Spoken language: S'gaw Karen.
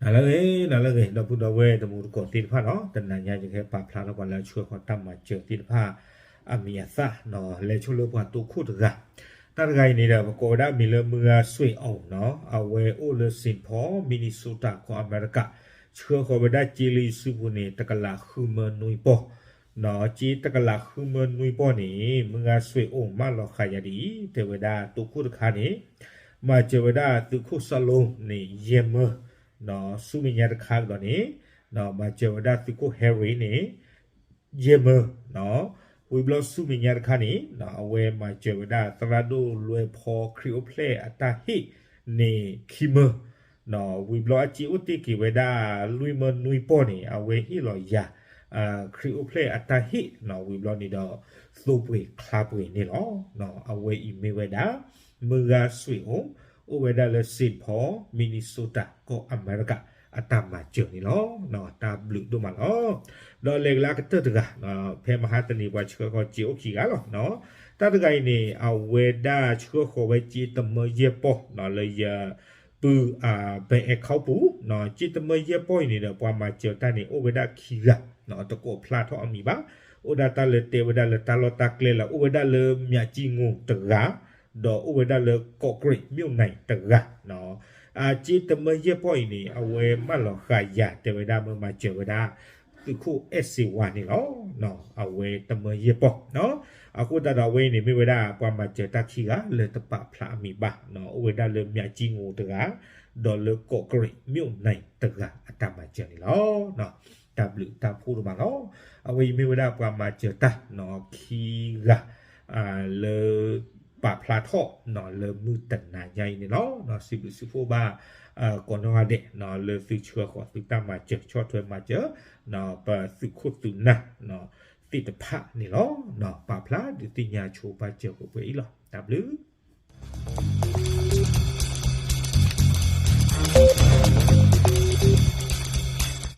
နၤလၢအဂ့ၤ နၤလၢအဂ့ၤ ဒီပုၢ်ဒီဝဲၢ်တံၤသကိးသ့ၣ်တဖၣ်နီၤ, တနၤညါယကဟဲပာ်ဖျါထီၣ်ပှၤလၢအဆှၢဃီၤတၢ်မၤစၢၤသ့ၣ်တဖၣ် အမံၤအသၣ်နီၤ, လဲၤဆိလၢပှၤတိခိၣ်တဂၤ, တၢ်တဂၤအံၤန့ၣ်ဒီး ပကိးဝဲဒၣ်အမံၤလၢမုၢ်ဂၤစွ့ၤအီၤနီၤ, အဝဲအိၣ်လၢ Saint Paul Minnesota ကီၢ်အမဲရကၤ, ဆှၢဃီၤဝဲဒၣ်စ့လၢယစုပူၤန့ၣ် တကလးဃုမၢနွံပီၢ် နီၤ, စ့တကလးဃုမၢနွံပီၢ်န့ၣ် မုၢ်ဂၤစွ့ၤအီၤမၢလီၤဃာ်ယၤဒ်အံၤ, တဲဝဲဒၣ်တိခိၣ်တခါန့ၣ် မၤစၢၤဝဲဒၣ်သုးခိၣ်စီၤလိန့ၣ် ယဲၢ်မၢ, နီၤ, ဆူမဲာ်ညါတခါကဒီးန့ၣ် နီၤ, မၤစၢၤဝဲဒၣ်သုးခိၣ် Harry န့ၣ် ယဲၢ်မၢ, နီၤ, ဝံၤဘျီဆူမဲာ်ညါတခါန့ၣ် နီၤ, အဝဲမၤစၢၤဝဲဒၣ်သရၣ်ဒိၣ်လွဲဖီခရံာ်အိၣ်ဖျဲၣ်အတၢ်ဟ့ၣ်န့ၣ်ခံမၢ, နီၤ, ဝံၤဘျီအစ့အိၣ်တ့ၢ်က့ၤဝဲဒၣ်လွံၢ်မၢနွံပီၢ်န့ၣ် အဝဲဟ့ၣ်လီၤယၤ ခရံာ်အိၣ်ဖျဲၣ်အတၢ်ဟ့ၣ်နီၤ, ဝံၤဘျီန့ၣ်ဒီး သိပှ့ၤချါပှ့ၤန့ၣ်လီၤ. နီၤ, အဝဲအံၤမ့ၢ်ဝဲဒၣ် မုၢ်ဂၤစွ့ၤအီၤ အိၣ်ဝဲဒၣ်လၢ Saint Paul Minnesota ကီၢ်အမဲရကၤ အတၢ်မၤစၢၤန့ၣ်လီၤ. နီၤ, တၢ်ဘျုးဒိၣ်မးလီၤ. ဒီးလဲၤကလၢအကတၢၢ်တဂၤ, နီၤ, ဖဲမဟါတနံၤပှၤဆှၢဃီၤစ့အိၣ်ခံဂၤလီၤ. နီၤ, တၢ်တဂၤအံၤန့ၣ် အဝဲဒၣ်ဆှၢဃီၤဝဲစ့တမၢယဲၢ်ပီၢ် နီၤ, လၢယ ပုၢ် ဘဲအဲၣ်ခီပူၤ, နီၤ, စ့တမၢယဲၢ်ပီၢ်အံၤန့ၣ်ဒီး ပှၤမၤစၢၤတၢ်န့ၣ် အိၣ်ဝဲဒၣ်ခံဂၤ, နီၤ, တကိးဖျါထီၣ်အမံၤဘၣ်, အိၣ်ဒၣ်တၢ်လၢတဲဝဲဒၣ်လၢတၢ်လီၢ်တၢ်ကျဲလၢ အိၣ်ဝဲဒၣ်လၢ မၠးကၠံငူး တဂၤ, ဒီးအိၣ်ဝဲဒၣ်လၢ ကီးကြိတ်မြို့နယ် တဂၤ, နီၤ, အစ့တမၢယဲၢ်ပီၢ်အံၤန့ၣ် အဝဲမၢလီၤဃာ်ယၤ တဲဝဲဒၣ်မၢမၤစၢၤဝဲဒၣ် သုးခိၣ်အဲၣ်စ့ဝါန့ၣ်လီၤ. နီၤ, အဝဲတမၢယဲၢ်ပီၢ်, နီၤ, အဃိသတးဒီးအဝဲအံၤန့ၣ် မ့ၢ်ဝဲဒၣ်ပှၤမၤစၢၤတၢ်ခံဂၤ လၢတပာ်ဖျါအမံၤဘၣ်, နီၤ, အိၣ်ဝဲဒၣ်လၢ မၠးကၠံငူး တဂၤ, ဒီးလၢ ကီးကြိတ်မြို့နယ် တဂၤအတၢ်မၤစၢၤန့ၣ်လီၤ. နီၤ, တၢ်ဘျုးတၢ်ဖှိၣ်ဒိၣ်မးလီၤ. အဝဲအံၤမ့ၢ်ဝဲဒၣ်ပှၤမၤစၢၤတၢ်, နီၤ, ခံဂၤ လၢ ပာ်ဖျါထီၣ်, နီၤ, လၢမုၢ်တနၤညါအံၤန့ၣ်လီၤ. နီၤ, စံးဘျုးစံးဖှိၣ်ဘၣ် ကိးနီၢ်ဂၤဒဲး, နီၤ, လၢသုဆှၢဃီၤသုတၢ်မၤစၢၤ ဆီၣ်ထွဲမၤစၢၤ, နီၤ, ပသုးခိၣ်သုးနၢ်, နီၤ, သ့ၣ်တဖၣ်န့ၣ်လီၤ. နီၤ, ပာ်ဖျါဒုးသ့ၣ်ညါဆိပာ်စၢၤပှဲၤပှဲၤအံၤလီၤ. တၢ်ဘျုး